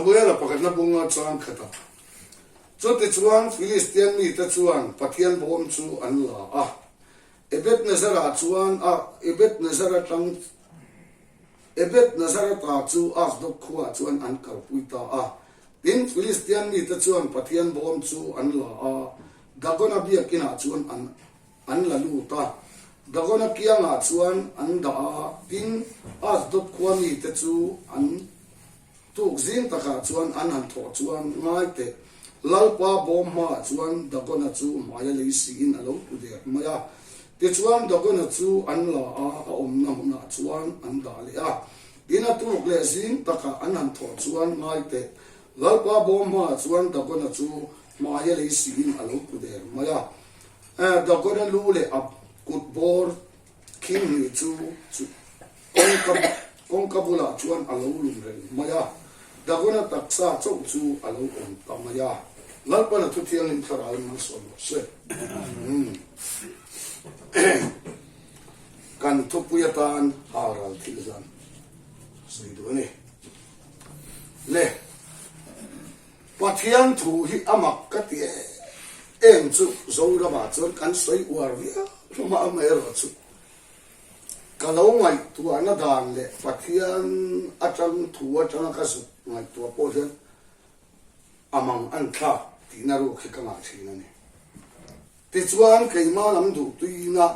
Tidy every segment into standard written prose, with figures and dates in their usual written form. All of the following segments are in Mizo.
Samuela pakhatna bunga chang khatah. Chutichuan Filistian mite chuan Pathian bawm chu an la a. Ebednezara chuan a Ebednezar atang Ebednezar ata chu Asdod khuaah chuan an kalpui ta a. Tin, Filistian mite chuan Pathian bawm chu an la a, Dagona biakinah chuan an an la lut a. Dagona kiangah chuan an dah a, tin, Asdod khua mite chu an tuk zing takah chuan an han thawh chuan ngai teh. Lalpa bawm hmaah chuan Dagona chu hmaia lei siin a lo tlu der mai a. Tichuan Dagona chu an la a, a awmna hmunah chuan an dah leh a. Tin, a tuk leh zing takah an han thawh chuan ngai teh. Lalpa bawm hmaah chuan Dagona chu hmaia lei siin a lo tlu der mai a. Dagona lu leh a kut bawr khing hnih chu kawngka kawngka bulah chuan a lo lum reng mai a, Dagona taksa chauh chu a lo awm ta mai a. Lalpana thu thianghlim thlarau in malsawm rawh se. Kan thupui atan halral thil hlan sawi duh a ni. Le. Pathian thu hi a mak ka ti em em chu Zoramah chuan kan sawi uar viau hlawm a, amaherawhchu ka lo ngaihtuahna dan leh Pathian atang thu atanga ka zuk ngaihtuah pawh hian a mang an thlak tihna ruk hi ka ngah thin a ni. Tichuan keimah lam duhtuina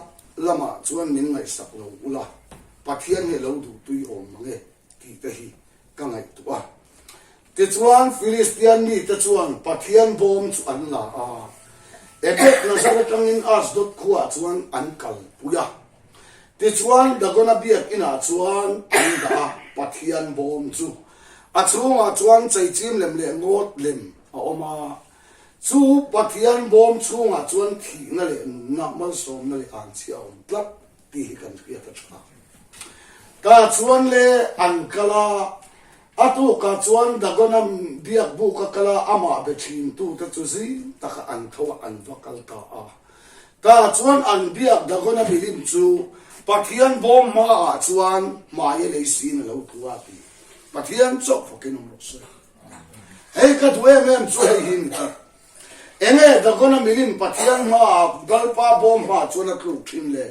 lamah chuan min ngaihsak lo ula, Pathian hi a lo duhtui awm mang e tih te hi ka ngaihtuah a. Tichuan, Filistian mite chuan Pathian bawm chu an la a, Ebed-Nazar atangin Asdod khuaah chuan an kalpui a. Tichuan, Dagona biak inah chuan an dah a, Pathian bawm chu. A chhungah chuan cheichim lem leh ngawt lem a awm a. Chu Pathian bawm chhungah chuan thihna leh nunna, malsawmna leh anchhia a awm tlat. Tih hi kan hriat a tha. Tah chuan le an kal a, a tukah chuan Dagona biak buk a kal a, amah be thintute chu zing taka an tho a, an va kal ta a. Tah chuan an biak Dagona milim chu Pathian bawm hmaah chuan hmai a lei siin a lo tlu a ti. Pathian chauh fakin awm rawh se. Hei ka duh em em chu hei hi ni tlat. Enge Dagona milim Pathian hmaah Lalpa bawm hmaah chuan a tluk thin le?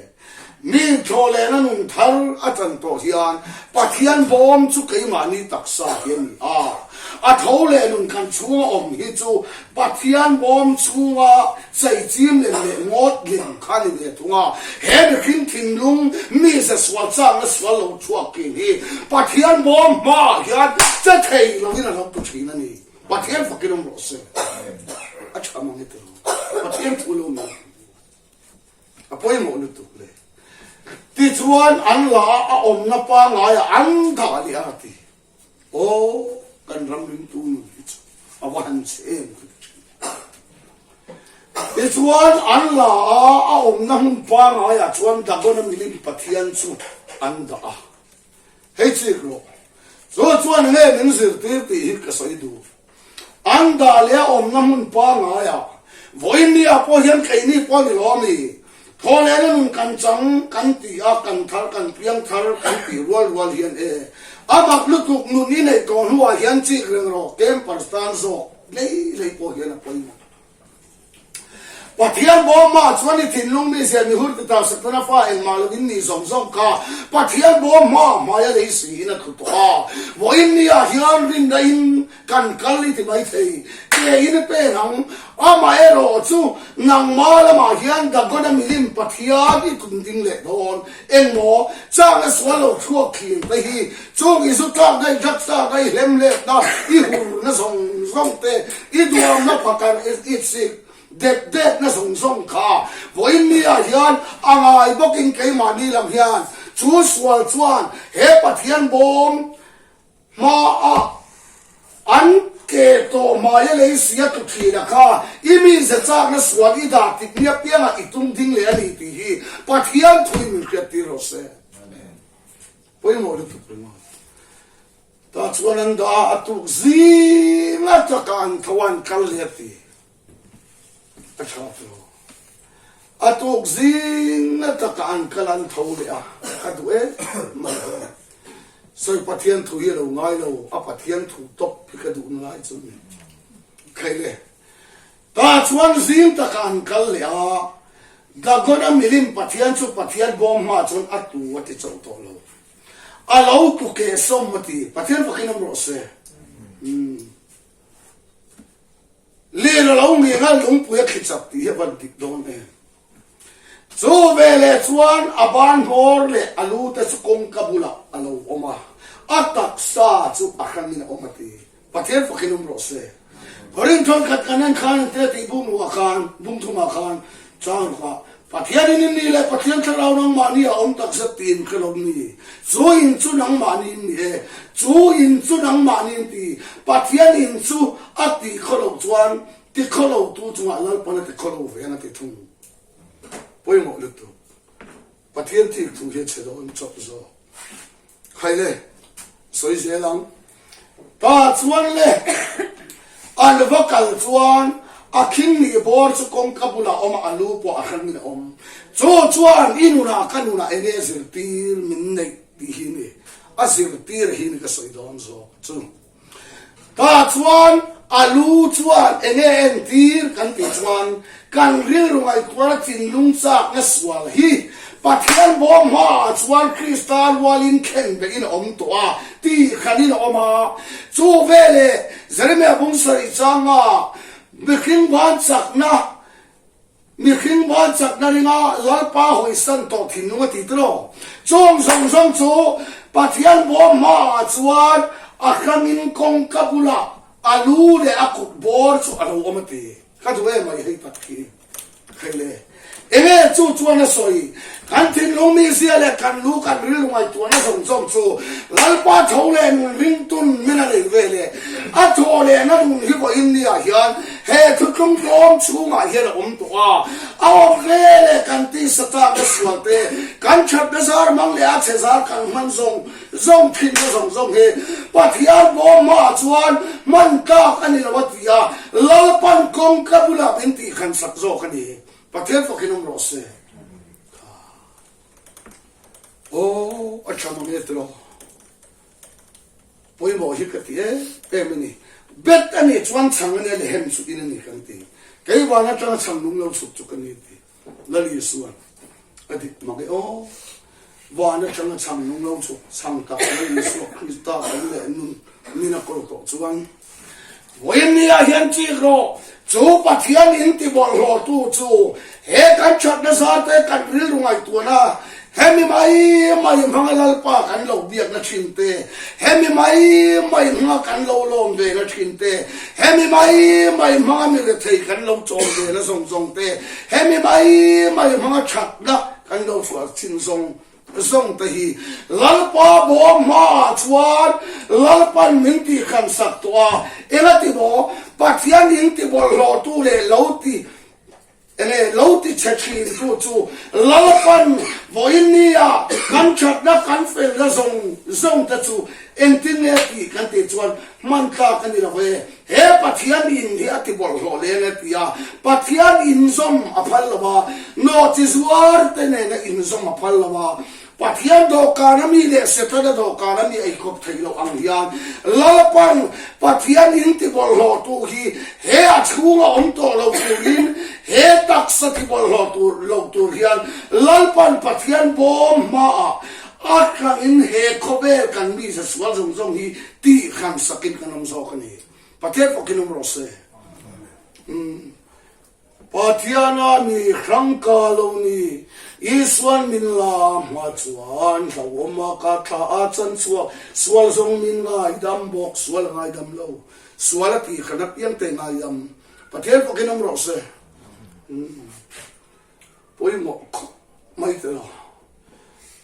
Mi thlawh lehna nun thar a chan tawh hian Pathian bawm chu keimahni taksa hi a ni a. A tho leh nun kan chhunga awm hi chu Pathian bawm chhunga cheichim lem leh ngawt lem kha a ni ve thung a. He mihring thinlung mize sual chakna sual lo chhuak thin hi Pathian bawm hmaah hian che thei loin a lo tu thin a ni. Pathian fakin awm rawh se. A tha mang e tilo. Pathian thu lo ni. A pawimawh lutuk le. Tichuan an la a awmna pangaia an dah leh a ti. Aw kan ram ringtu nun hi chu a va han che em ka ti thin. Tichuan an la a a awmna hmun pangaia chuan Dagona milim Pathian chu an dah a. Hei chik rawh. Chu chuan nge min zirtir tih hi ka sawi duh. An dah leh a awmna hmun pangaiah vawiinniah pawh hian keini pawh ni lo ami? Thawhlehna nun kan chang kan ti a, kan thar kan piang thar kan tih rual rual hian e a mak lutuk nun i neih tawh hnuah hian chik reng rawh campers tan zawk hlei hlei pawh hian a pawimawh. Pathian bawmah chuan i thinlung mi zia mihur ti ta Setana fa engmah lo in nih zawng zawng kha Pathian bawm hma hmaia lei si in a tlu tawh a. Vawiin ni ah hian rinna in kan kal i ti mai thei. Ke in i pen ang. Amaherawh chu nangmah lamah hian Dagona milim Pathian i tum ding leh dawn. Engmaw chakna sual lo thluak thin te hi chung i zu tlakna, i drugs tlakna, i hlem letna, i hurna zawng zawng te, i duamna phakar itsik dep depna zawng zawng kha vawiin ni ah hian a ngai bawkin keimahni lam hian chu sual chuan he Pathian bawm Hmaah an ke tawh hmaia lei si a tlu thin a kha, i mize chakna sual i dah tik nia piangah i tum ding leh a ni tih hi Pathian thuin min hriattir rawh se. Pawimawh lutuk ringawt. Tah chuan an dah a, a tuk zinga taka an tho a, an kal leh a ti. A tha tawh. A tuk zing na taka an kal an tho leh a, ka duh em mai. Sawi Pathian thu hi a lo ngai lo, a Pathian thu tawp hi. ka duhna lai chu a ni. Khai le, tah chuan zing takah an kal leh a, Dagona milim Pathian chu Pathian bawm hmaah chuan a tu a ti chauh tawh lo. A lo tlu keh sawm a ti. Pathian fakin awm rawh se. Umm. Lir a lo ngeng a, lungpui a thli chak tih hi a van dik dawn em. Chu veleh chuan a ban hmawr leh a lu te chu kawngka bulah a lo awm a, a taksa chu a hrangin a awm a ti. Pathian fakin awm rawh se. Korin thenkhat kan en khan engtia tih bung ruah khan, bung thumah khan chang ruk a, Pathianin in ni leh Pathian thlarau nangmahni a awm takzet tih in hre lo ni? Chu in chu nangmahni in ni e, chu in chu nangmahni in ti. Pathian in chu a tih khaw loh chuan ti khaw lo tu chungah Lalpan a ti khaw lo ve ang a ti thung. Pawimawh lutuk. Pathian thik thu hi a chhe dawn chawp zawk. Khai le, sawi zel ang. Ta chuan le, an va kal chuan a khing nih bawr chu kawngka bulah a awm a, a lu pawh a hrangin a awm. Chu chuan i nunah ka nunah enge zirtir min neih tih hi ni, a zirtir hi ni ka sawi dawn zawk chu. Tah chuan a lu chuan enge entir kan tih chuan kan rilru ngaihtuahna thinlung chakna sual hi Pathian bawm hmaah chuan Krista rualin khen behin a awm tawh a tih khanin a awm a. Chu veleh Jeremia bung sarih changa mihring ban chakna Mihring ban chakna ringa Lalpa hawisan tawh thinlung a ti tiraw? Chung zawng zawng chu Pathian bawm hmaah chuan a hrangin kawngka bulah a lu leh a kut bawr chu a lo awm a ti. Ka duh em mai hei tak khi. Hei le. Enge chu chuan a sawi? Kan thinlung mizia leh kan lu kan rilru ngaihtuahna zawng zawng chu Lalpa tho leh nun ringtun min a nei ve leh a thaw lehna nun hi vawiin niah hian He thutlung tlawm chhungah hian a awm tawh a, a awm hle leh kan tisa tlakna sual te, kan thatna zar hmang leh a chhe zar kan hman zawng zawng thinna zawng zawng hi Pathian bawm hmaah chuan hman tlak a ni lo a ti a, Lalpan kawngka bulah min tihkhan sak zawk a ni. Pathian fakin awm rawh se. Aw, a tha mang e tiraw. Pawimawh hi ka ti em em a ni. Bet a nih chuan chhang a nia leh hem chu in a ni kan ti. Kei van atanga chhang lung lo chhuk chu ka ni ti. Lal Isuan a dik mak e aw. Van atanga chhang lung lo chhuk chhang tak Lal Isua Krista kan leh nun min a kawl tawh chuan Vawiin nia hian chik rawh, chu Pathian in ti bawlhhlawhtu chu he kan thatna zarte kan rilru ngaihtuahna, hemi mai mai hmanga Lalpa kan lo biakna thin te, hemi mai mai hmanga kan lo lawm vena thin te, hemi mai mai hmanga mi rethei kan lo chawm vena zawng zawng te, hemi mai mai hmanga thatna kan lo chhuah thin zawng Zawng te hi Lalpa bawm hmaah chuan Lalpan min tihhran sak tawh a, eng a ti maw? Pathian in ti bawlhhlawhtu leh lo ti enge lo ti chhe thintu chu Lalpan vawiin nia kan thatna kan felna zawng zawng te chu engtin nge tih kan tih chuan hman tlak a ni lo e. He Pathian in hi a ti bawlhhlawh leng e ti a, Pathian inzawm a phal lo a, nawhchi zuar te nena inzawm a phal lo a, Pathian dawhkan a mi leh Setana dawhkan a mi eikhawp theih loh ang hian Lalpan Pathian in ti bawlhhlawh tu hi he a chhunga awm tawh lo turin he taksa ti bawlhhlawh tur lo tur hian Lalpan Pathian bawm hmaah a hrangin he khawvel kan mi za sual zawng zawng hi Tih hran sakin kan awm zawk a ni. Pathian fawkin awm rawh se. Umm. Pathiana mi hrang ka lo ni, Isuan min la hma chuan hlauhawm a ka thla a chan chhuak, sual zawng min ngaidam bawk, sual a ngaidam lo, sual a tih hran apiang te ngaidam. Pathian fawkin awm rawh se. Umm. Pawimawh khawp mai te lo.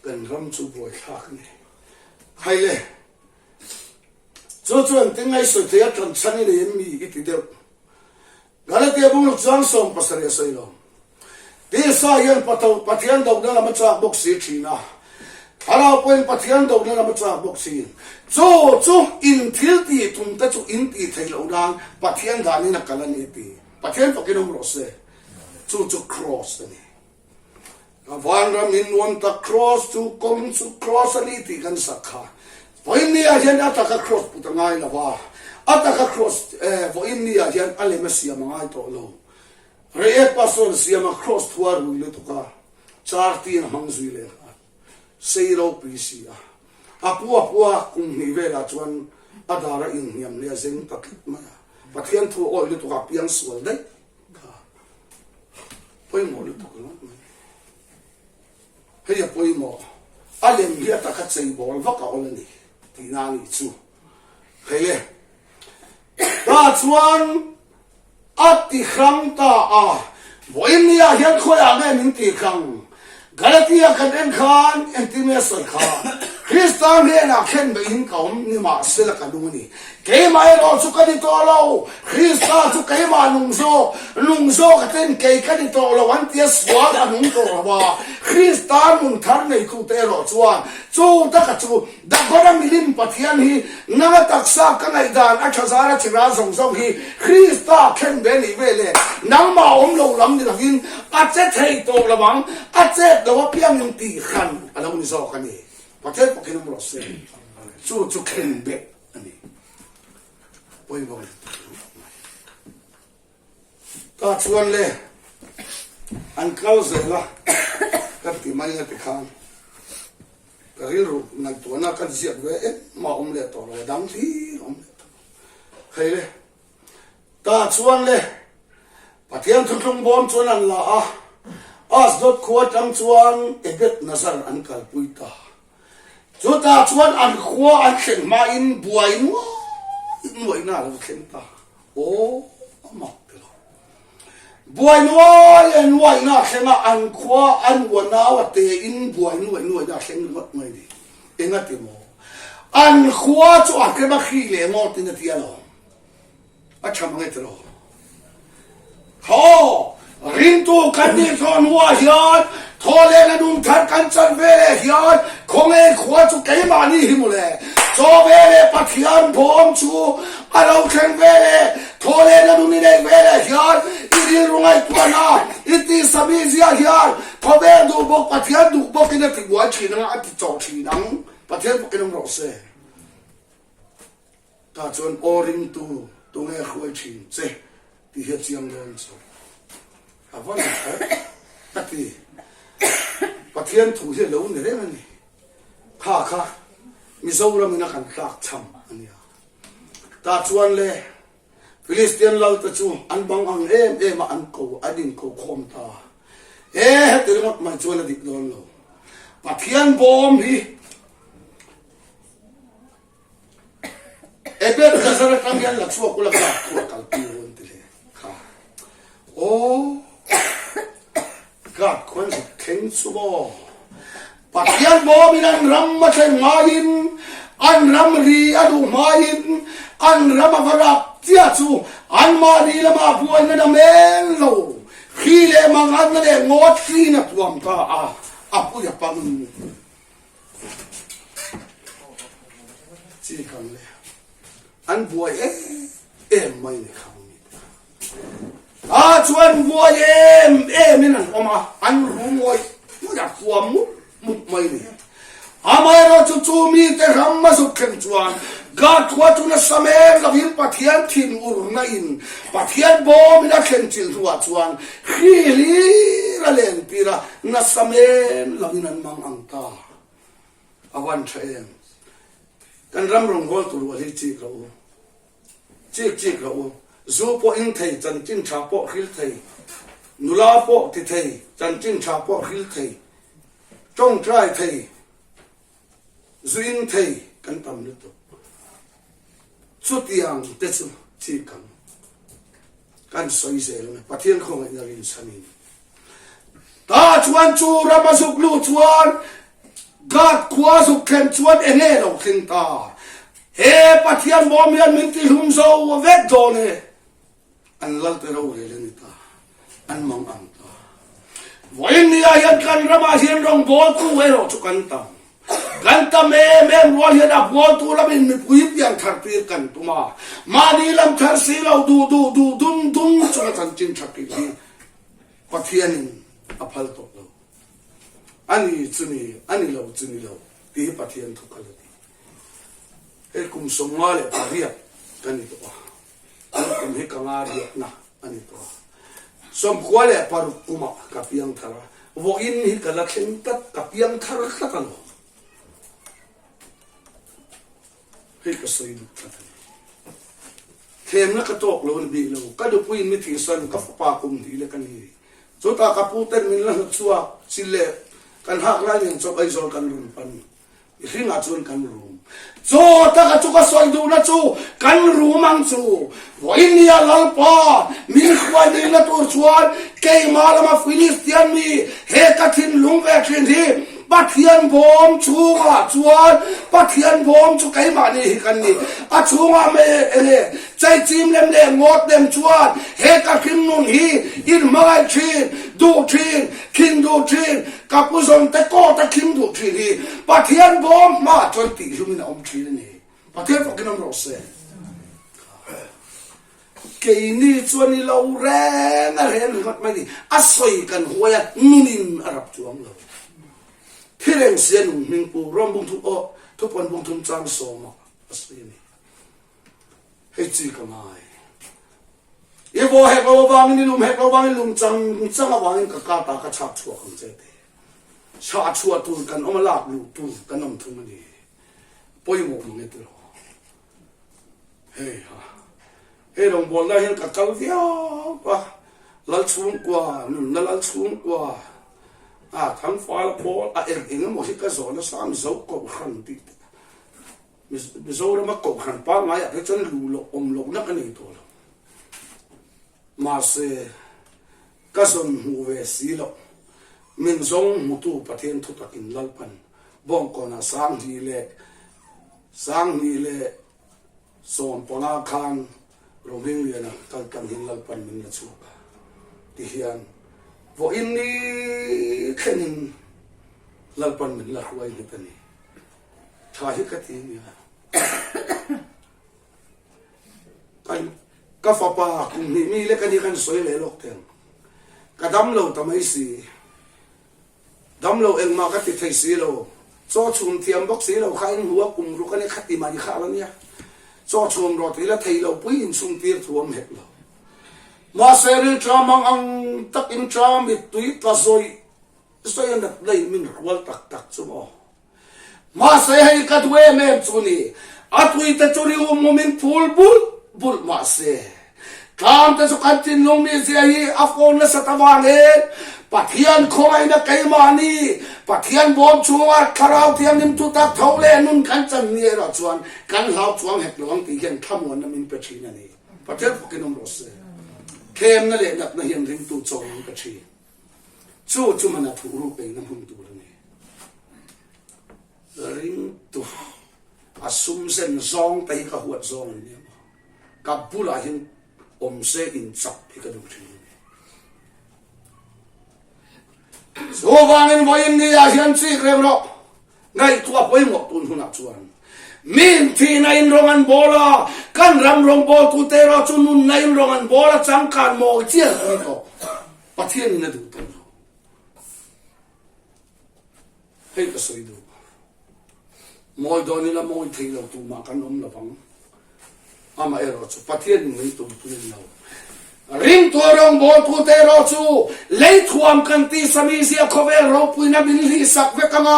Kan ram chu buaithlak a ni. Hai le. Chu chu engtin ngai sawi thei a ṭan chhan i nei em mi i ti deuh. Galatia bungruk chuan 70 a sawi lo. Tisa hian Pathian dohna lam a chak bawk si ṭhin a, Thlarau pawhin Pathian dohna lam a chak bawk si. Chu chu in thil tih tum te chu in tih theih loh nan Pathian danin a kal a ni a ti. Pathian fakin awm rawh se. Chu chu Kraws a ni. Ka vanram in nuam tak Kraws chu kawng chu Kraws a ni tih kan sak kha. Vawiin ni ah hian a taka Kraws put a ngai lo va. A taka Kraws vawiin ni ah hian a lem a siam a ngai tawh lo. Reiek Pastor an siam a, Kraws thu a rui lutuk a, Chartin a hmang zui leh nghal. Sei ropui si a. A pu a pu a, kum hnih velah chuan a dar a inhniam hle a zeng ta tlat mai a. Pathian thu a awih lutuk a, a piang sual daih kha. Pawimawh lutuk ringawt mai. Hei a pawimawh, a lem hi a taka chei bawl vak a awl a ni tihna a nih chu. Hei le, ta chuan a ti hrang ta a, vawiin nia hian khawiah nge min ti hrang? Galatia kan en khan engtin nge sawi kha? Krista hnenah khen beihin ka awm nimahsela ka nung a ni. Keimah erawh chu ka ni tawh lo, Krista chu keimah nung zawk, nung zawk a ten kei ka ni tawh lo an tia sual a nung tawh lo a, Krista nun thar neitute erawh chuan chu taka chu Dagora milim Pathian hi nanga taksa ka ngaihdan a tha zara chira zawng zawng hi Krista khen ve nih ve le, nangmah awm lo lam ni lovin a che thei tawh lo ang, a chet lo apiangin tih hran a lo ni zawk a ni. Pathian pawhin awm rawh se, chu chu khen beh. a ni. Pawimawh lutuk ringawt mai. Ta chuan le an kal zel a ka ti mai a tikhan ka rilru ngaihtuahna ka ziak ve engmah awm leh tawh lo a dang hlir awm leh tawh lo. Hei le ta chuan le Pathian thuthlung bawm chuan an la a, Asdod khua atang chuan Ebed Nazar an kalpui ta. Chutah chuan an khua an thlen hmain buai nuai nuaihna a lo thleng ta. Aw, a mak ti lo. Buai nuai e nuaihna a thleng a, an khua an uanau a tein buai nuai nuaihna a thleng ringawt mai ni. Engati maw? An khua chu a hrem a hri leh ngawtin a ti alawm. A tha mang e tiraw? Thaw! Ringtu kan nih thaw hnuah hian thaw lehna nung thar kan chan ve leh hian khawnge khua chu keimahni hi mawle. Chaw ve leh Pathian bawm chu a lo thleng ve leh thaw lehna nun i neih ve leh hian i rilru ngaihtuahna i tisa mizia hian khawvel duh bawk Pathian duh bawkin a ti buai thin anga a ti chawh thin ang. Pathian bawkin awm rawh se. Tah chuan aw ringtu tunge hruai thin che tih hi a chiang dawn chu a va ni kher ka ti. Pathian thu hi a lo ni reng a ni. Kha kha Mizoram in a kan tlak cham a nia. Tah chuan le Philistian lal te chu an bang ang em em a an ko an inko khawm ta. He heti ringawt mai chuan a dik dawn lo. Pathian bawm hi Ebed Nazar atang hian la chhuak ula ka thu a kalpui rawn ti hle kha. Aw God khuan zuk thleng chu maw. Pathian bawmin an ram a thlen ngaiin an ram ri a duh hmain an ram a va rap chiah chu anmahni lama buaina na mel lo hri leh manganna leh ngawt hriin a tuam ta a, a pui a pangin. Chi kan le an buai em em mai ni khang mi te a chuan buai em em in an awm a an rum ngawih ngawih a huam mup mup mai ni amaherawhchu chu chu mi te ram a zuk thleng chuan God khua chu nasa mek lovin Pathian thinurna in Pathian bawm in a thlen chilh hnuah chuan hri hlir a len tir a Nasa men lovin an mang ang ta. A van tha em. Kan ram rawngawl tur rual hi chik rawh u. Chik chik rawh u. Zu pawh in thei, chanchin tha pawh hril thei. Nula pawh ti thei, chanchin tha pawh hril thei. Tawngtai thei. Zu in thei kan tam lutuk. Chutiang te chu chik ang. Kan sawi zel ang e. Pathian khawngaihna rinchhanin. Ta chuan chu ram a zuk luh chuan Gad khua zuk thlen chuan eng nge lo thleng ta? He Pathian bawm hian min tihlum zo vek dawn e. An lalte rorel a ni ta. An mang ang ta. Vawiin nia hian kan ramah hian rawngbawltu erawh chu kan tam. Kan tam em em rual hian a bawltu lamin mipui pian thar tir kan tum a. Mahni lam thar si lo duh duh duh dum dum chunga chanchin tha tih hi Pathianin a phal tawh lo. A ni chu ni, a ni lo chu ni lo tih hi Pathian thu kal a ni. Hei kum 58. Ka ni tawh a, an kum hi ka nga riatna a ni tawh a. 96 kumah ka piang thar a, vawiin hi ka la thleng tlat, ka piang thar tlat alawm. Hei ka sawi duh tlat a ni. Thlemna ka tawk lo a ni bik lo, ka nupuiin mi thihsan ka fapa kum hnih lek a ni. Chutah ka pu ten min la hnawt chhuak, chil leh kan hak lai nen chawp Aizawl kan rawn pan. Mihringah chuan kan rum. Chaw taka chu ka sawi duhna chu kan rum ang chu. Vawinia Lalpa min hruai nihna tur chuan keimah lama Philistian mi he ka thinlung ve thin hi Pathian bawm chhungah chuan Pathian bawm chu keimahni hi kan ni. A chhungah me enge cheichim lem leh ngawt lem chuan he ka hringnun hi inhmangaih thin, duh thin, khin duh thin, Ka pu zawn te kawt a thlim duh thin hi Pathian bawm hmaah chuan tihhlum in a awm thin a ni. Pathian fawkin awm rawh se. Keini chuan i lo reng a reng ringawt mai ni. A sawi kan huai a, nunin a rap chuang lo. Thi reng sia nung hming pu Rom bungthum aw thupuan bungthum chang sawma a sawi a ni. Hei chi ka ngai. I vaw hek lo avangin, i lum hek lo avangin, lum chang chang avangin ka ka ta ka chhak chhuak ang che ti. Chhah chhuah tur kan awm a, lak luh tur kan awm thung a ni. Pawimawh mang e tiraw. Hei ha. Hei rawngbawlna hian ka kal viau a. Lal chhungkua, nunna lal chhungkua, a thangfal a pawl a eng eng emaw hi ka zawh nasa Mizo Kohhran tih te. Mizorama kohhran pangaiah phei chuan luh loh awm lohna ka nei tawh lo. Mahse, ka zawn hmuh ve si loh. Min zawng hmutu Pathian thu takin Lalpan Bawngkawnah 2000 leh 2015 khan Rohmingliana kal tlang hian Lalpan min la chhuak a tihian vawiin ni thlengin Lalpan min la hruai nghet a ni. Tha hi ka ti nia. Kan ka fapa kum hnih mi lek ani kan sawi leh lawk teng. Ka dam lo ta mai si. Dam lo engmah ka ti thei si lo. Chaw chhum thiam bawk si lo kha in hmu a kum ruk ani kha ti mai kha la nia. Chaw chhum rawh tih la thei lo pui in chhung tir thu awm hek lo. Mahse rilṭam mang ang tak in ṭam mittui tla zawih zawih a nat lei min rual tak tak chu maw. Mahse hei ka duh em em chu ni, a tui te chu ri um um in phul bulh bulh mahse tlang te chu kan thinlung mi zia hi a fawn nasat avangin Pathian khawngaihna keimahni Pathian bawm chhunga Thlarau Thianghlim thutak tho leh nun kan chan ni erawh chuan kan hlau chuang hek lo ang tih hian thlamuanna min pe thin a ni. Pathian fawkin awm rawh se. Thlemna leh natna hian ringtu chaw an pe thin. Chu chu mana thuh ruk eina hmun tur a ni. Ringtu a sum zen zawng te hi ka huat zawng an nia maw. Ka bulah hian awm se in chak hi ka duh thin a ni. Chuvangin vawiin ni ah hian chik reng rawh. Ngaihtuah pawimawh tun hunah chuan min thihna in rawng an bawl a, kan ram rawngbawltute erawh chu nunna in rawng an bawl a, changkan mawi chian a ni tawh. Pathian in a duh tawh lo. Hei ka sawi duh. Mawi dawn ila mawi thei lo tumah kan awm lovang. Amaherawh chu Pathian in min tumpui lo. Ringtu rawngbawltute erawh chu lei thuam kan tih sami zia khawvel ropuina min hlihsak vek ang a,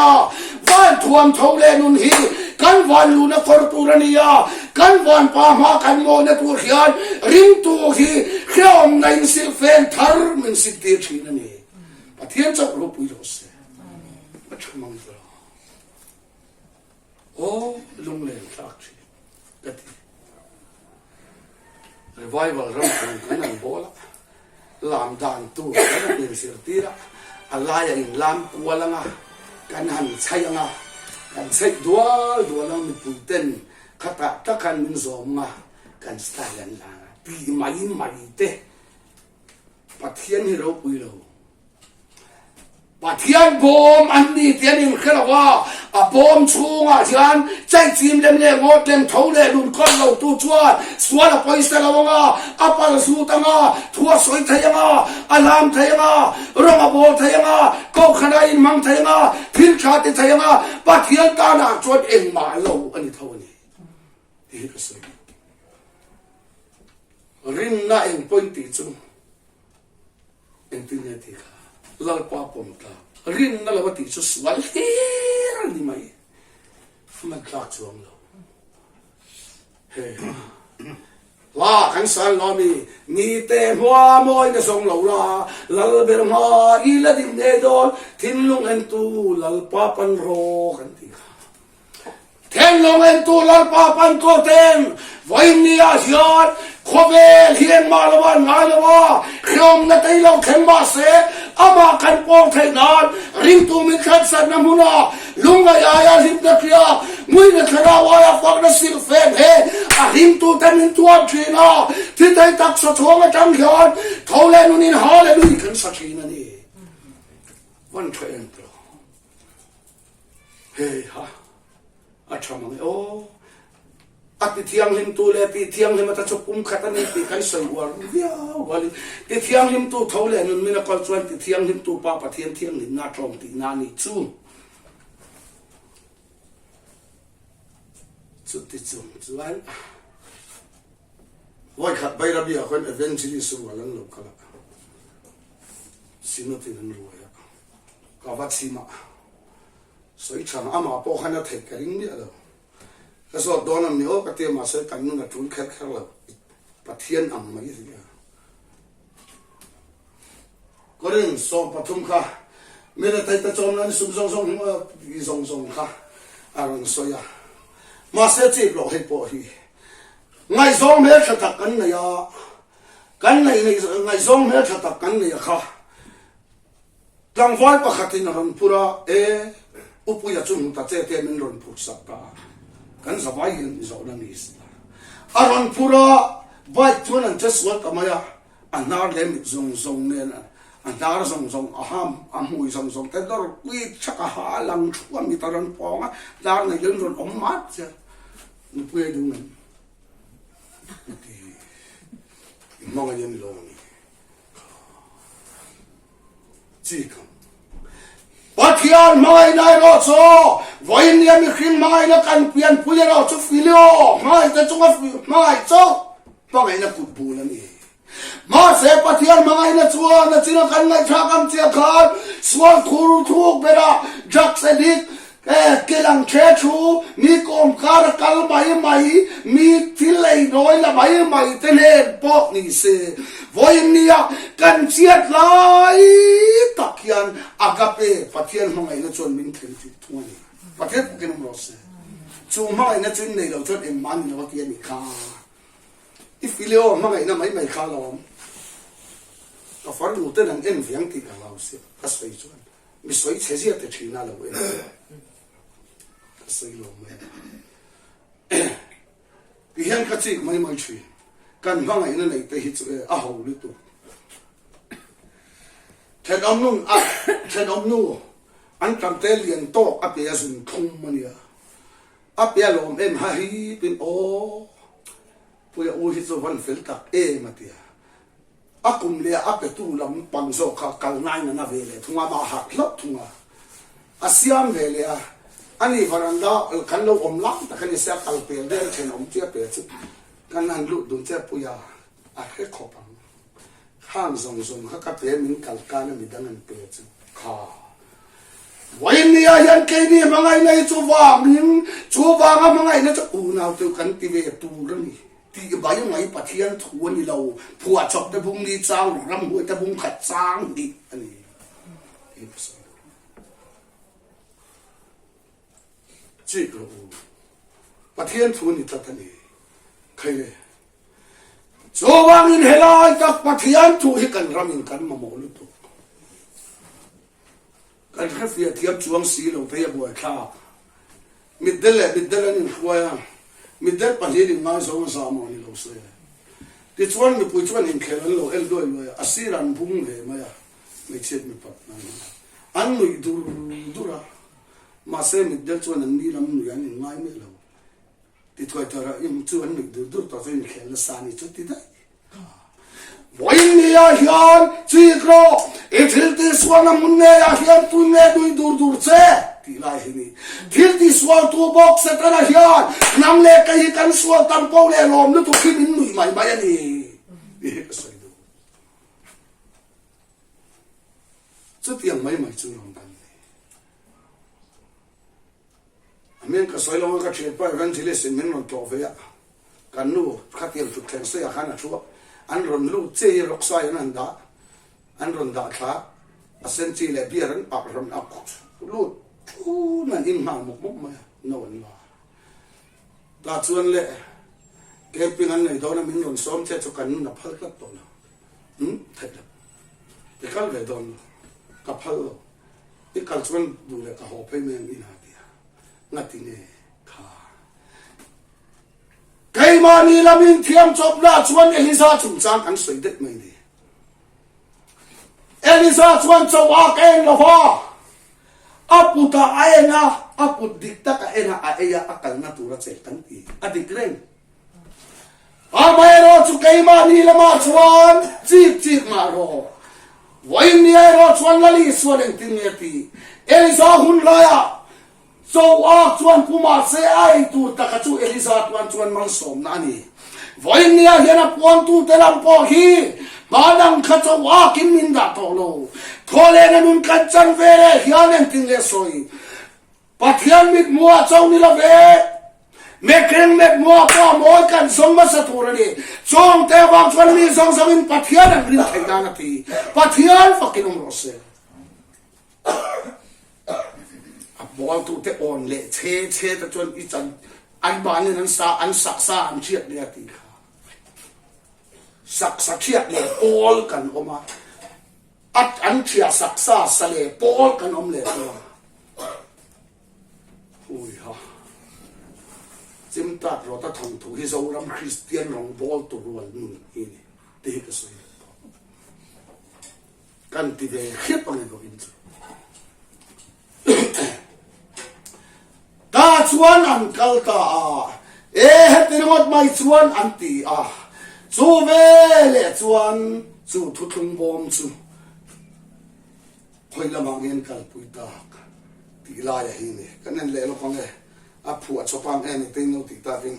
van thuam tho leh nun hi kan van luhna kawr tur a ni a, kan van pa hma kan mawina tur hian ringtu hi hrehawmna in silhfen thar min sintir thin a ni. Pathian chauh ropui rawh se. A tha mang ta lo. Aw lunglen thlak thin ka ti. Revival ram thlan kan an bawl a, lam dan tur kan han inzirtir a, a laia inlam kual anga kan han chhaih anga, kan chhaih dual dual ang mipui ten khatah tak khan min zawm anga kan style an la anga tih mai mai te Pathian hi ropui lo. Pathian bawm an ni tih an inhre lo a, a bawm chhungah hian chaichim lem leh ngawt lem tho leh nun kawl lo tu chuan sual a pawisa lo ang a, a pal zut ang a, thu a sawi thei ang a, a lam thei ang a, rawng a bawl thei ang a, kohhran a inhmang thei ang a, thil tha ti thei ang a, Pathian tanah chuan engmah lo a ni tho a ni tih hi ka sawi. Rinna eng pawhin tih chu engtin nge tih kha Lalpa pawm tlak. Rinna lova tih chu sual hlir a ni mai. Hman tlak chuang lo. He hla kan san lo mi mite hma mawi na zawng lo la Lalber hma i la ding ngei dawn thinlung entu Lalpa pan rawh kan tih kha. Thenglawng entu Lalpa pantu ten vawiinniah hian khawvel hi engmah lo an ngai lo a, hreawmna tei lo thleng mah se amah kan pawng theih nan ringtu min thlansanna hmuna lungngaih aia hlimna hria nguina thlarau aia fakna silhfen he a ringtu te min tuam thin a, thi thei taksa chhawng atang hian tho leh nunin Hallelujah kan sa thin a ni. Van tha em tawh. Hei ha, a tha mang e aw. A ti thianghlimtu leh ti thianghlim ata chu pum khat a ni tih kan sawi uar viau rualin ti thianghlimtu tho leh nun min a kal chuan ti thianghlimtu Pa Pathian thianghlimna a tlawm tihna a nih chu. Chuti chung chuan vawikhat Bairabi ah khuan Evangelist rual an lo kal a, Synod in an ruai a. Ka va chhim a, sawi tha amah pawh khan a theih ka ring miah lo. Ka zawt dawn ang ni aw ka tia mahse kan nun a tul kher kher lo, Pathian ang mai zia. Korin 13 kha mi rethei te chawm nan sum zawng zawng hmu ti zawng zawng kha a rawn sawi a. Mahse chip loh hei pawh hi ngaihzawng hmeltha tak kan nei a, kan neih ngaihzawng hmeltha tak kan nei a kha. Tlangval pakhatin a rawn phur a, E, Upuia chu hmu ta che te min rawn phur sak ta a, kan zavai hian i zawhna ni si ta. A rawn phur a, bike chuan an che sual ta mai a, a hnar leh mit zawng zawng nen a hnar zawng zawng a ham, a hmui zawng zawng te dawr kuit chak a ha a lang thu a mit a rawn pawng a, hnar nei lo in rawn awm mat che. Nupuia i duh ngem? A ti. I hmangaih a ni lo a ni. Chikam. Pathian hmangaihna erawh chu vawiin nia mihring hmangaihna kan pianpui erawh chu filio hmangaihte chunga hmangaih chu hmangaihna kut bul a ni. Mahse Pathian hmangaihna chuan a china kan ngaihthlak ang chiah khan sual khur thuk berah drugs addict E, kelang the thu, mi kawm kar a kal mai mai, mi thil ei nawi la mai mai te hnen pawh ni se. Vawiin nia kan chiat lai tak hian agape Pathian hmangaihna chuan min thlen tir thung a ni. Pathian takin awm rawh se. Chu hmangaihna chu in nei lo chuan engmah ni lo a ti a ni kha. I filio hmangaihna mai mai kha lo awm. Ka farnu ten an en viang tih ka hlau sia, ka sawi chuan. Mi sawi chhe zia te thin a lo en ka sawi lo mai a. Ti hian ka chik mai mai thin. Kan hmangaihna nei te hi chu e a ho lutuk. Thenawm nun a thenawm nu an tam te lian tawk a pe a zun thlum a nia. A pe a lawm em ha hi tin aw puia u hi chu van fel tak em a tia. A kum leh a petu lam pang zawk kha kal nain a na ve leh thung a, amah a harh hlauh thung a. A siam ve leh a, ani varanda kan lo awm lai tak a ni sia, kal pel deuh thenawm tia pe chu kan han lut dun che pui a, a hre khawp ang. Khang zawng zawng kha ka pe min kal kan a midang an pe chu kha. Vawinia hian keini hmangaihna hi chu vangin chu vanga hmangaihna chu unau te kan ti ve tur a ni. Tih mai mai Pathian thu a ni lo, phuahchawp te bung ni chang rawh, ramhuai te bung khat chang hnih a ni. Tih ka sawi duh. Chik rawh u. Pathian thu a ni tlat a ni. Khai le. Chuvangin helai tak Pathian thu hi kan ramin kan mamawh lutuk. Kan hrefiah thiam chuang si lo phei a buaithlak. Mitdel leh mitdel an inhruai a, mitdel pahnihin inngaizawng a zah maw ni lo se. Tichuan mipui chuan inkhel an lo el luai luai a, a sir an bung ve mai a, hmeichhiat mipat hna hi an nuih dur dur a, mahse mitdel chuan an ni lam nuih an inngai miah lo. Tithuai thuai a, chu an nuih dur dur tawh chu inkhel nasa a ni chu ti daih. Vawiinniah hian chik rawh, i thil tihsualna hmun ngeiah hian tun nge nui dur dur che? tih lai hi ni. Thil tihsualtu bawk Setana hian nang leh kei hi kan sual tam po leh lawm lutuk hi min nuih mai mai a ni. Chutiang mai mai chu lawm kan ni. Amen ka sawi lo a ka thianpa Evangelist in min rawn tlawh ve a, kan nu khatiang thutthleng sawiah khan a thu a, an rawn lut chiah hi rawksai an han dah, an rawn dah thla, a sen chi leh beer an ak rawn ak lut thun an in nghal mawp mawp mai a, no an la. Tah chuan le camping an nei dawn a min rawn sawm che chu kan nun a phal tlat tawh lo. Umm theih lo. I kal ve dawn lo. Ka phal lo. I kal chuan duh leh ka haw phei mai ang ina tia. Ngati nge kha. Keimahni lamin thiam chawpna chuan Eliza chungchang kan sawi daih mai ni. Eliza chuan cho a ka en lo va, a kutah a en a, a kut dik tak a en a, a ei a, a kalna tur a chelh kan ti. A dik reng. Amaherawh chu keimahni lamah chuan chik chik mah rawh. Vawiin ni erawh chuan Lali sual engtin nge ti? Eliza hun laiah Choak chuan pu mahse a ei tur taka chu Eliza tuan chuan malsawmna a ni. Vawiin nia hian a puangtute lam pawh hi hma dang kha Choakin min dah tawh lo. Thawhlehna nun kan chan ve leh hian engtin nge sawi? Pathian mithmuah cho ni lo ve. Mekreng methmuah pawh a mawi kan zawng hmasa tur a ni. Chawngte avang chuan mi zawng zawngin Pathian an rin theih nan a ti. Pathian fakin awm rawh se. A bawltute awn leh chhe chhe te chuan i chan an mahnin an sa an sak sa an hriat leh a tih kha. Sak sa hriat leh pawl kan awm a. A an thiah sak sa sa leh pawl kan awm leh tawh a. Hui ha. Chimtat rawta thawnthu hi Zoram Kristian rawngbawl tu rual nun hi ni tih hi ka sawi leh tawh. Kan ti ve hrep ang erawh in chu. Ta chuan an kal ta a, e heti ringawt mai chuan an ti a. Chu veleh chuan chu thuthlung bawm chu khawi lamah nge an kalpui tak tih laia hi ni. Kan en leh lawk ang e, a phuah chawp ang em engtin lo tih takin.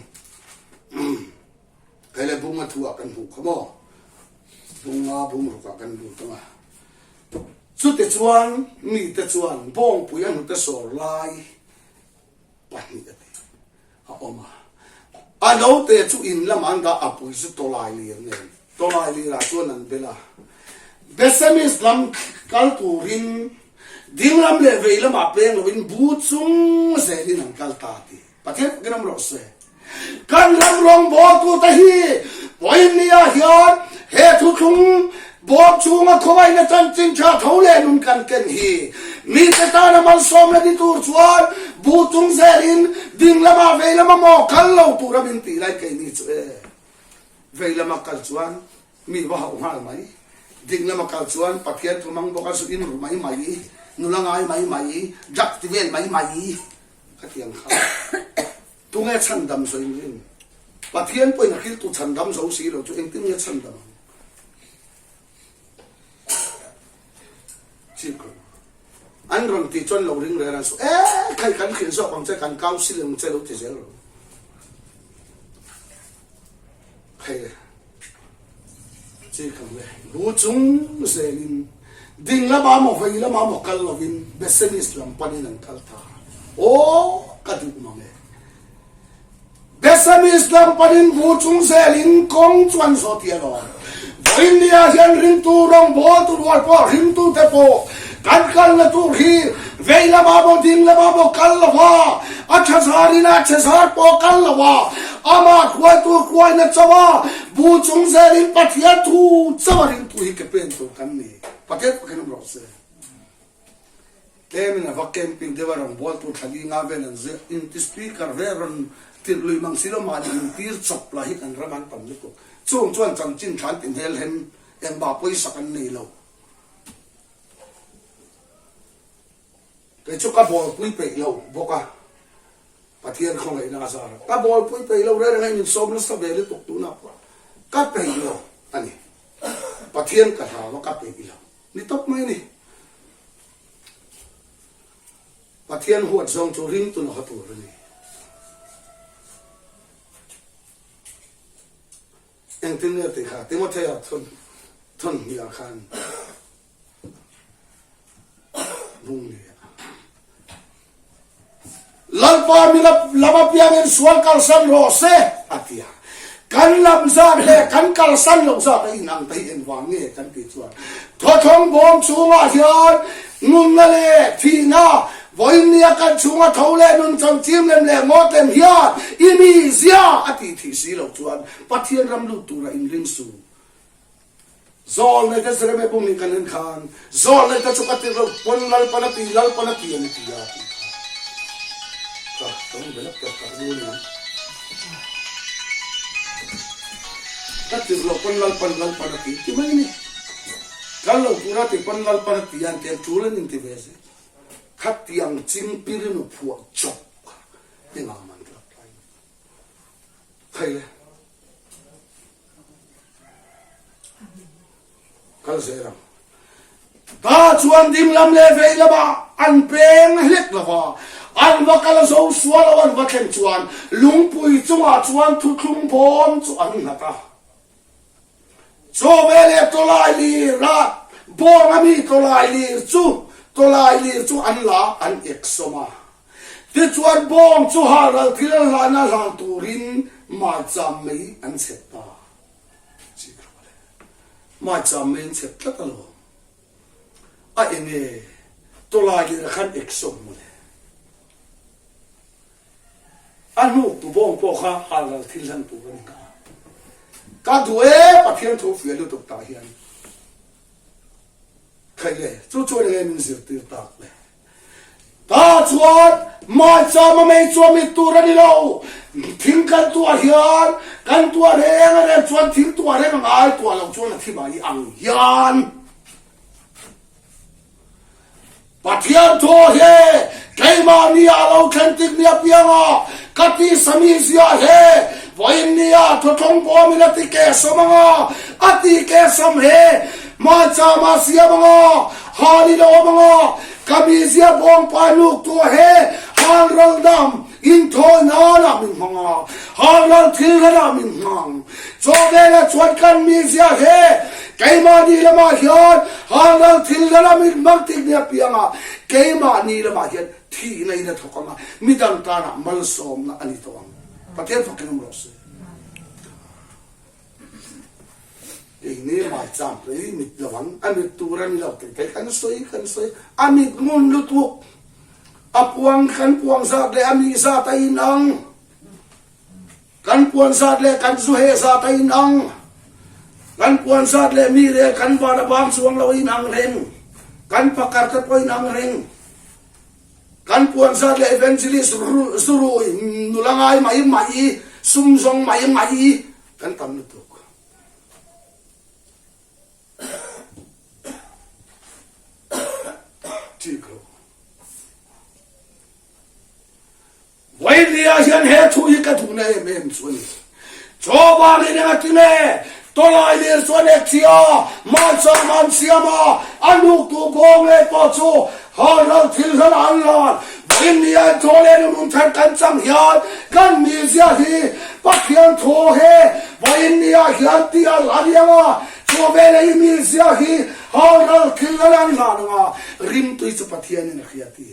Hei le bunga thuah kan hmuh kha maw? Bunga bungrukah kan lut ang a. Chutichuan mite chuan bawngpui a hnute sawr lai pahnih a ti a awm a. A note chu in lamah an dah a pui chu tawlai lir nen tawlai lirah chuan an bel a. Besemis lam kal turin dinglam leh vei lamah peng loin bu chung zelin an kal ta a ti. Pathian takin awm rawh se. Kan ram rawngbawltute hi vawiinnia hian he thuthlung bawm chhunga khawngaihna chanchin tha tho leh nun kan ken hi mite tana malsawmna ni tur chuan bu chung zelin ding lama vei lama maw kal lo tura min tih lai keini chu e. Vei lama kal chuan mi va hauh nghal mai. Ding lama kal chuan Pathian thu mang bawk a zu in ru mai mai, nula ngai mai mai, drug ti vel mai mai. Khatiang kha tunge chhandam zo in rin? Pathian pawhin a hriltu chhandam zo si lo chu engtin nge chhandam ang? Chip rawh. An rawn tih chuan lo ring reng an su e khai kan hrilh zawk ang che kan council ang che lo ti zel rawh. Hei chi kan le bu chung zelin ding lama maw vei lama maw kal lovin Besemis lam panin an kal ta. Aw ka duh mang e. Besemis lam panin bu chung zelin kawng chuan zawh ti alawm. Vawiin nia hian ringtu rawngbawl tu rual pawh ringtu te pawh kan kalna tur hi vei lama maw ding lama maw kal lo va, a tha zarin a chhe zar pawh kal lo va, amah hruaitu hruaina chauh a bu chung zelin Pathian thu chauh a ringtu hi ke pen tur kan ni. Pathian pakhin awm rawh se. Tlemin a va camping deuh a rawngbawltu thla li nga vel an ziah inti speaker vel rawn tirh lui mang si lo mahni intir chawp lah hi kan ram an tam lutuk. Chung chuan chanchin tha an ti hmel hem engmah pawisa kan nei lo. Kei chu ka bawlpui peih lo bawk a, Pathian khawngaihna a zar a, ka bawlpui peih lo reng reng a, in sawm nasa ve lutuk tunah pawh ka peih lo a ni. Pathian ka hlau a ka peih lo ni tawp mai a ni. Pathian huat zawng chu ringtu laka tur a ni. Engtin nge tih kha Timothea thawn hniah khan. hnung ni a. Lalpa mi lam apiangin sual kalsan rawh se, a ti a. Kan lam zat leh kan kalsan loh zat a inang ta hi engvang nge kan tih chuan thawthlawng bawm chhungah hian nunna leh thihna vawiin nia kan chhunga tho leh nun changchim lem leh ngawt lem hian i mi zia a tih thih si loh chuan Pathian ram lut tura inring su. Zawlnei te Jeremia bung nih kan en khan, Zawlnei te chu ka tirh loh pawn Lalpan a ti, Lalpan a ti an ti a tih kha. Ka tawng ve lek tawh ka ru aniang. Ka tirh loh pawn Lalpan, Lalpan a ti ti mai a ni. Kal lo tura ti pawn Lalpan a ti a an ti a, tul an inti ve zel. Khatiang chingpirinu phuah chawp kha engah man tlak tlai. Khai le. Kal zel ang. Ta chuan ding lam leh vei lamah an peng hlek lo va, an va kal zo sual lo an va thleng chuan lungpui chungah chuan thuthlung bawm chu an nghat a. Chaw veleh tawlai lir a bawng a mi tawlai lir chu tawlai lir chu an la an ek sawm a. Tichuan bawng chu halral thil an hlahna hlan turin maicham mei an chhet ta. Chik rawh le. Maicham mei an chhet tlat alawm. A enge tawlai lira khan ek sawm mawle. A hnuk tu bawng pawh kha halral thil hlan tur a ni nghal. Ka duh e Pathian thu fiah lutuk tah hian. Khaih le, chu chuan enge min zirtir tak le. Ta chuan maicham a mei chu a mit tur a ni lo. Thing kan tuah hian kan tuah reng a reng chuan thing tuah reng a ngai tuah lo chuan a thi mai ang hian. Pathian thaw he keimahni ah lo thlen tik ni apianga ka tisa mi zia he vawiin nia thawthlawng bawmin a ti keh sawm anga a ti keh sawm he maicham ah siam anga Hal in a awm anga, ka mizia bawngpa nuk tuah he hal ral dam inthawi nan ah min hmang a, hal ral thil hran ah min hmang. Chaw velah chuan kan mizia he keimahni lamah hian hal ral thil hran ah min hmang tik nia piangah keimahni lamah hian thihna in a thawk anga, midang tanah malsawmna a ni tawh ang. Pathian fakin awm rawh se. Keini maicham hi mit lo ang, a mit tur a ni lo tih theih kan sawi kan sawi, a mit ngun lutuk, a puang kan puang zat leh a mih zat a inang, kan puan zat leh kan zu heh zat a inang, kan puan zat leh mi rel kan van a bang chuang lo a inang reng, kan pakar te pawh a inang reng. Kan puan zat leh evangelist zurui nula ngai mai mai, sum zawng mai mai kan tam lutuk. Thik lo. Vawinia hian he thu hi ka duhna em em chu a ni. Chaw vangin eng a ti nge? Tawlai lir chuan ek thi a, malsawm an siam a, a nuktu bawng leh pawh chu halral thil hlan ah an lan. Vawinia in thaw leh nunung thar kan chang hian kan mizia hi Pathian thaw he vawinia hian tih a la riang a, chaw veleh i mizia hi halral thil hlan an hlan ang a, rimtui chu Pathianin a hria ti.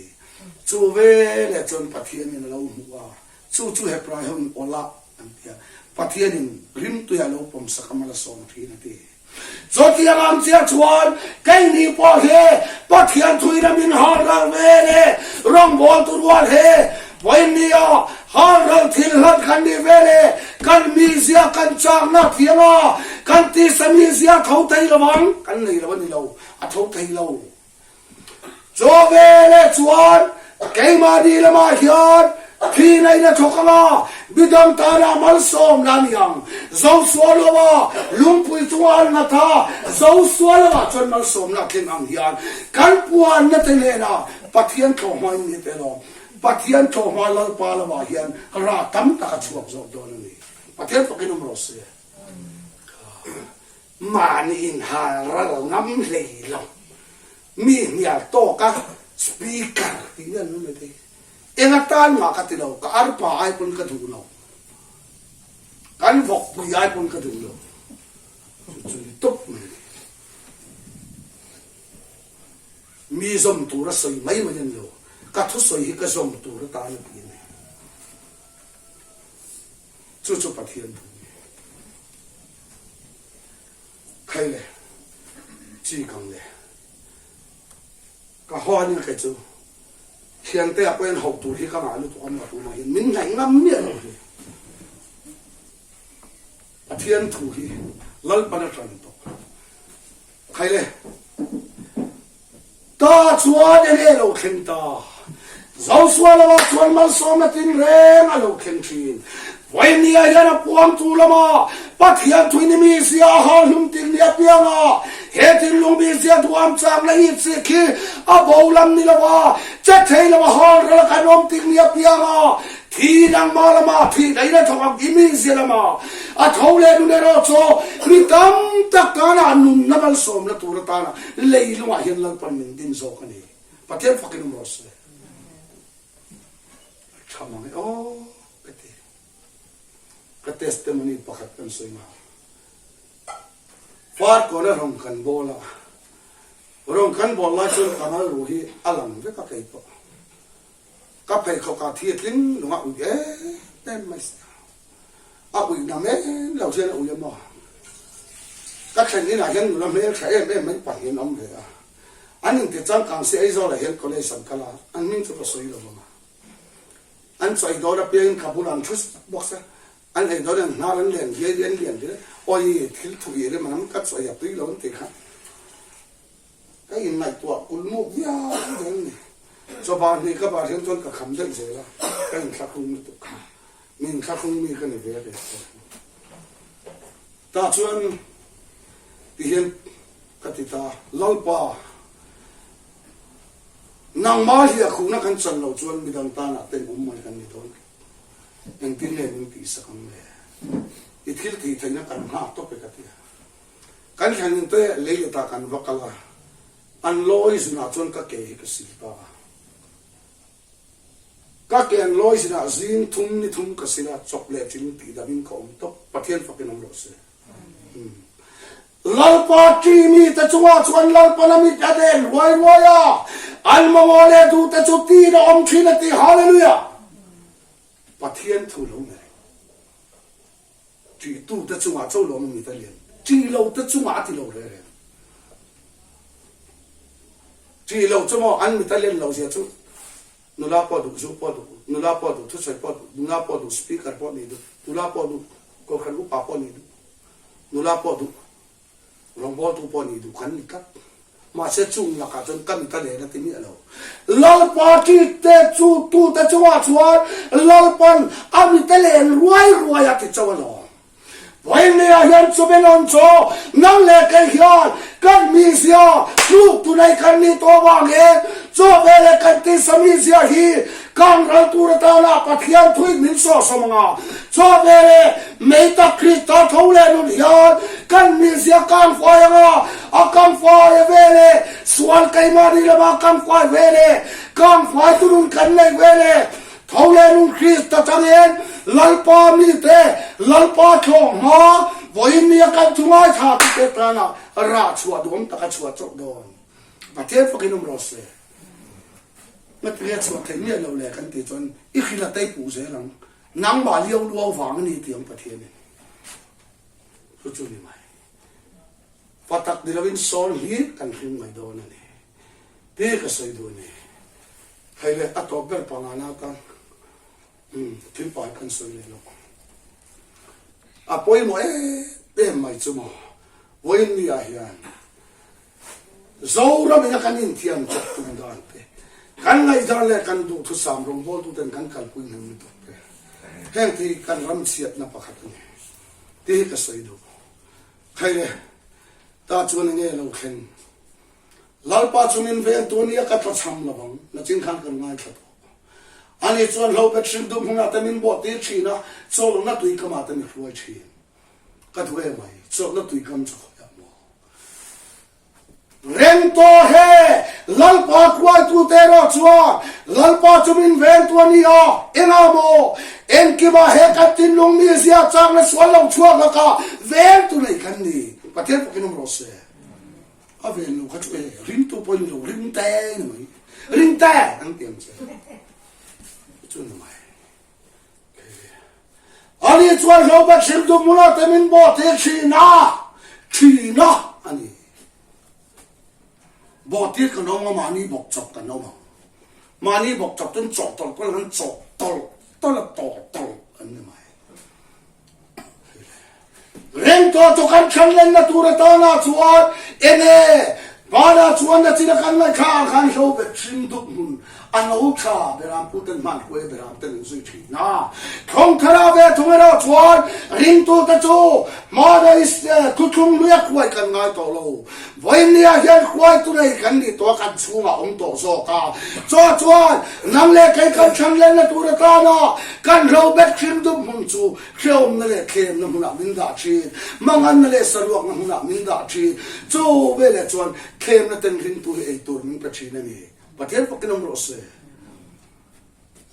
Chu veleh chuan Pathianin a lo hmu a, chu chu Hebrai hoin Olah an ti a, Pathianin rimtui a lo pawmsak a malsawm thin a ti. Chutiang ang chiah chuan keini pawh hi Pathian thuin a min halral veleh rawngbawltu rual hi vawinia halral thil hlat kan nih veleh kan mizia kan chakna thiam a, kan tisa mizia tho thei lo ang, kan nei lo a ni lo, a tho thei lo. Chaw veleh chuan keimahni lamah hian thihna in a thawk ang a, midang tana malsawmna a ni ang. Zosual lova lungpui chunga an nghat a, Zosual lamah chuan malsawmna a thleng ang hian kan puanna te hnenah Pathian thlawhhma in ni te lo, Pathian thlawhhma Lalpa lamah hian rah tam tak a chhuak zawk dawn a ni. Pathian fakin awm rawh se. Mahni inhal ral ngam hlei lo. Mi hnial tawk a speaker tih hian an awm thei. Eng atan mah ka ti lo, ka arpa ai pawn ka duh lo. Kan vawkpui ai pawn ka duh lo. Chu chu ni tawp mai a ni. Mi zawm tura sawi mai mai a ni lo, ka thusawi hi ka zawm tur atan a ti a ni. Chu chu Pathian thu a ni. Khai le, chi kang le. Ka haw a nia kei chu. Thiante ah pawh hian hauh tur hi ka ngah lutuk a maw tunah hian min ngaih ngam miah lo hi. Pathian thu hi Lalpan a tan tawh. Khai le. Ta chuan enge lo thleng ta? Zosua lamah chuan malsawmna tinreng a lo thleng thin. Vawinia hian a puangtu lama Pathian thuini mizia a hal hlum tik ni apiang a, he thinlung mizia duham chak leh it sik khi a bo lam ni lo a, che thei lo a hal ral a kan awm tik ni apiang a, thi nangmah lama thih daih a thawk ang i mizia lama a tho leh nun erawh chu mi tam tak tana nunna malsawmna tur atana leilungah hian Lalpan min din zawk a ni. Pathian fakin awm rawh se. A tha mang e aw ka ti. Ka testimony pakhat kan sawi nghal. Farkawn a rawng kan bawl a, rawng kan bawl lai chuan ka ngal ruh hi a lang vek a kei pawh. Ka pheikhawk ah thi a tling lung a ui em em mai si a. A ui nam em lo hian a ui a maw. Ka thlen inah hian nula hmel tha em em mai pahnih an awm ve a. An inti changkang si Aizawl ah hian college an kal a, an hming chu ka sawi lo vang a. An chawi dawn apiangin ka bulah an thu bawk se, an ei dawn an hnar an lian viai an lian viai, awi thil thu i rem an ka chawi a tui lo an ti kha. Ka inngaihtuah kulmuk viau zel a ni. Chawbah hnih ka bah hian chuan ka kham daih zel a, ka inthlahrung lutuk kha. Mi inthlahrung mi ka ni ve ve tawh. Tah chuan tihian ka ti ta, Lalpa, nangmah hi a khuhna kan chan loh chuan midang tanah ten awm mai kan ni dawn tlat. Engtin nge min tihsak ang le? I thil tih theihna kan nghak tawp e ka ti a. Kan thlenin te lei leh tah kan va kal a, an lawi zunah chuan ka ke hi ka sil ta a. Ka ke an lawi zunah zing thum ni thum ka sil a, chawp leh chin tih dam in ka awm tawp. Pathian fakin awm rawh se. Lalpa ṭi mite chungah chuan Lalpan a mit a den ruai ruai a, an mamawh leh duhte chu tiin a awm ṭhin a ti. Hallelujah! Pathian thu lo ni reng. Ṭihtute chungah cho lawm a mit a lian. Ṭih lote chungah a ti lo reng reng. Ṭih lo chu maw an mit a len lo zia chu nula pawh duh, zu pawh duh, nula pawh duh, thusawi pawh duh, nula pawh duh, speaker pawh nih duh, nula pawh duh, kohhran upa pawh nih duh, nula pawh duh. Rawngbawltu pawh nih duh kan ni tlat. Mahse chung lakah chuan ka mit a len a ti miah lo. Lalpa ṭite chu tute chungah chuan Lalpan a mit a len ruai ruai a ti chauh alawm. Vawiinniah hian chumi nawn chu nang leh kei hian kan mizia tluk tu nei kan nih tawh avangin chaw veleh kan tisa mizia hi Kang ral tur atana Pathian thuin min sawhsawm ang a, chaw veleh mei tak Krista tho leh nun hian kan mizia kang fai ang a, a kang fai a veleh sual keimahni lama kang fai veleh kang fai tu nun kan nei veleh tho leh nun Krista tangin Lalpa mite Lalpa thlawh hma vawiin nia kan thu ngaithla tute tana rah chhuah duhawm taka chhuah chawk dawn Pathian fakin awm rawh se. Ngatinge chhuah theih miah lo le kan tih chuan i hrilh a tei puh zel ang. Nangmah liau luau vang a ni tih ang Pathianin. Chu chu ni mai. Fa tak ni lovin sawn hi kan hlim mai dawn a ni. Ti ka sawi duh a ni. Hei le a tawp ber pangana atan thil pai kan sawi leh lo. A pawimawh em em mai chu maw vawiin ni ah hian Zoram ina kan inthiam chawp tum dan te, kan ngaihdan leh kan duhthusam rawngbawltuten kan kalpui hnem lutuk te, heng te hi kan ram chhiatna pakhat a ni tih hi ka sawi duh. Khai le, ta chuan enge lo thleng? Lalpa chu min veng tu ania ka tlachham lo ang, nachin khan kan ngaithla tawh. Ani chuan hlobet hrim dum hunah te min bawh tir thin a, chawlhna tuikamah te mi hruai thin. Ka duh em mai, chawlhna tuikam chu khawiah maw? Reng tawh he, Lalpa kruaitute erawh chuan Lalpa chu min vengtu a ni a, engah maw? Engkimah he kan thinlung mizia chakna sual lo chhuak lakah vengtu nei kan ni. Pathian fakin awm rawh se. A ven lo kha chu e ringtu pawh ni lo ring te ni mai. Ring te an ti ang che. Chu ni mai. Ani chuan hlo bet hrim tu hmunah te min bawh tir thin a, thin a a ni. Bawh tir kan awm a, mahni bawk chawp kan awm ang. Mahni bawk chawp chuan chawh tawlh kual an chawh tawlh tawlh a tawh tawlh an ni mai. Reng tawh chu kan thlan lenna tur atana chuan enge Vanah chuan na china kan ngaihthla ah khan hlo bet hring dup hmun a no tha Beram pu ten hman huai Beram ten an zui thin a. Thlawng thara ve thung erawh chuan ringtute chu hmana thuthlung luia khuai kan ngai tawh lo. Vawinia hian hruaitu nei kan nih tawh a kan chhungah awm tawh zawk a. Chaw chuan nang leh kei kan thlan lenna tur atana kan hlo bet hring dup hmun chu Hrehawmna leh thlemna hmunah min dah thin, manganna leh saruakna hmunah min dah thin. Chu veleh chuan thlemna ten ringtu hi ei tur min pe thin a ni. Pathian pakin awm rawh se.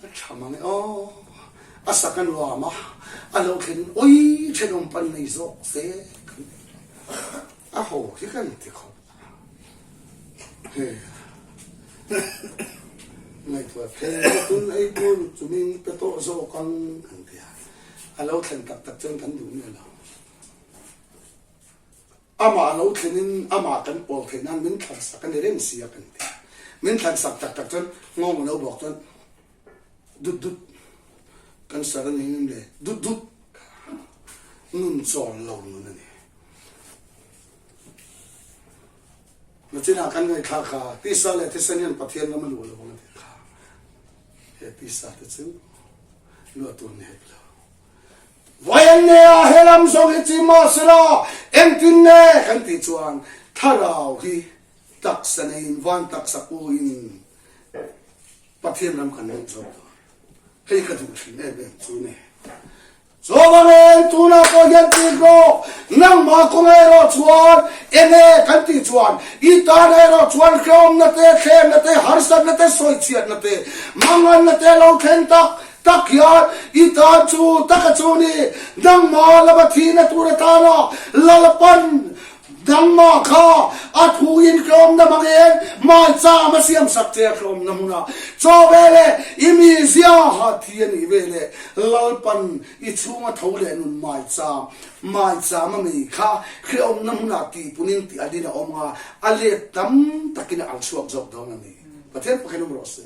A tha mang e aw. A sak a nuam a, a lo thlen ui thenawm pan nei zawk se kan ti. A ho hi kan ti khawp. Ngaihtuah thei tun ei tur chu min pe tawh zawk ang kan ti a, a lo thlen tak tak chuan kan duh miah lo. Amah a lo thlenin amah kan pawl theih nan min thlan sak a ni reng si a kan ti a, min thlan sak tak tak chuan nghawng a lo bawk chuan dut dut kan sar a ni ngem le, dut dut nun chawl lo nun a ni. Nachinah kan ngaihthlak kha tisa leh thisen hian Pathian ram a luah lo ang a tih kha. He tisa te chu luah tur ni hek lo. Vaianne-a he lam zawng hi chi mahsela engtin nge kan tih chuan thlarau hi taksa neiin van taksa pu in Pathian ram kan luh zawk dawn. Hei ka duh thin em em chu ni. Chuvangin tunah pawh hian tih rawh, nangmah kawng erawh chuan enge kan tih chuan i tan erawh chuan hrehawmna te, thlemna te, harsatna te, sawichhiatna te, manganna te lo thleng tak tak hian i tan chu taka chu ni, nangmah lama thihna tur atana Lalpan Nangmah kha a thu in tlawmna hmangin maicham a siamsak che a tlawmna hmunah chaw veleh i mizia ha thi a nih veleh Lalpan i chhunga tho leh nun maicham maicham a mei kha hrehawmna hmunah tihpunin tih a din a awm nga a let tam takin a al chhuak zawk dawn a ni. Pathian pakhin awm rawh se.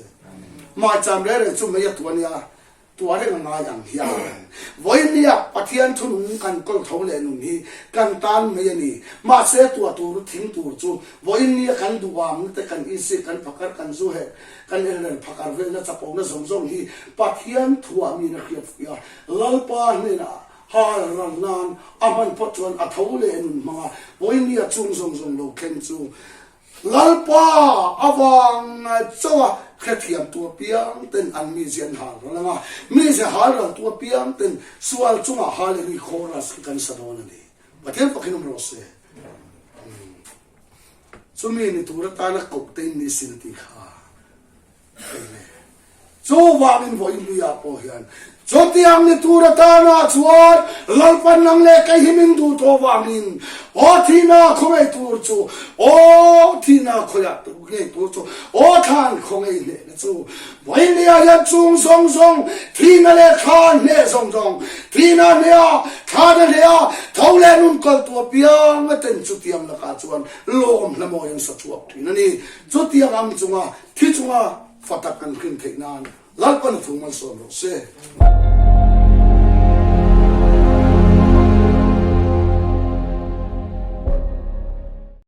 Maicham reng reng chu mei a tuah nia. Tuah reng a ngai ang hian vawinia Pathian thunung kan kawl tho leh nun hi kan tan mai a ni. Mahse tuah tur thing tur chu vawinia kan duham te kan isik kan phakar kan zu heh kan elrel phakar velna chapona zawng zawng hi Pathian thuah min a hriat fuih a, Lalpa hnenah hal ral nan a hman phawt chuan a tho leh nun hmanga vawinia chung zawng zawng lo thleng chu Lalpa avang chauha hrethiam tu apiang ten an mizia an hal ral ang a, mizia hal ral tu apiang ten sual chungah Hallelujah chorus khi kan sa dawn a ni. Pathian pakhin awm rawh se. Chumi ni tur atana koh te in ni sin a tih kha. Chuvangin vawiluiah pawh hian chutiang ni tur atana chuan Lalpan nang leh kei hi min duh tawh vangin aw thihna khawngaih tur chu aw thihna khawiah ngei tur chu aw thlan khawngaih hnehna chu vawiluiah hian chung zawng zawng thihna leh thlan hneh zawng zawng thihna hneha thlana hneha tho leh nun kal tu apiang aten chutiang lakah chuan lawm hlamawi an sa chhuak thin a ni. Chutiang ang chunga Thi chunga fa tak kan hrim theih nan Lalpan a thu malsawm rawh se.